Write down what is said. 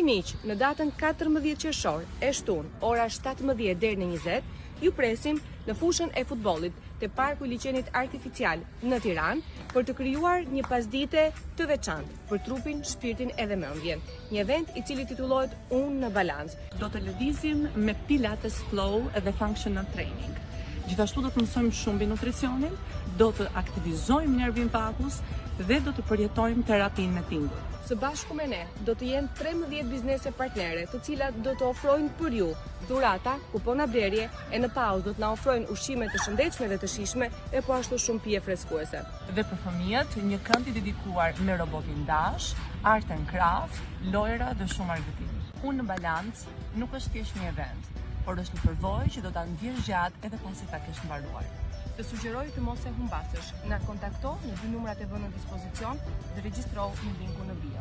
miq, në datën 14 qershor, e shtunë, ora 17 deri në 20, ju presim në fushën e futbollit te Parku i Liqenit Artificial në Tiranë për të krijuar një pasdite të veçantë për trupin, shpirtin edhe mendjen. Një event i cili titullohet Unë në balancë. Do të lëvizim me Pilates Flow dhe Functional Training. Gjithashtu do të mësojmë shumë mbi nutricionin, do të aktivizojmë nervin vagus dhe do të përjetojmë terapinë me tinguj. Së bashku me ne do të jenë 13 biznese partnere, të cilat do të ofrojnë për ju dhurata, kupona blerje e në pauzë do të na ofrojnë ushqime të shëndetshme dhe të shijshme e po ashtu shumë pije freskuese. Dhe për fëmijët, një kënd i dedikuar me robotin Dash, art and craft, lojra dhe shumë argëtim. Unë në balancë nuk është thjesht një event, por është një përvojë që do ta ndjesh gjatë edhe pasi ta kesh mbaruar. Të sugjeroj të mos e humbasësh. Na kontakto në dy numrat e vënë në dispozicion dhe regjistrohu në linkun në bio.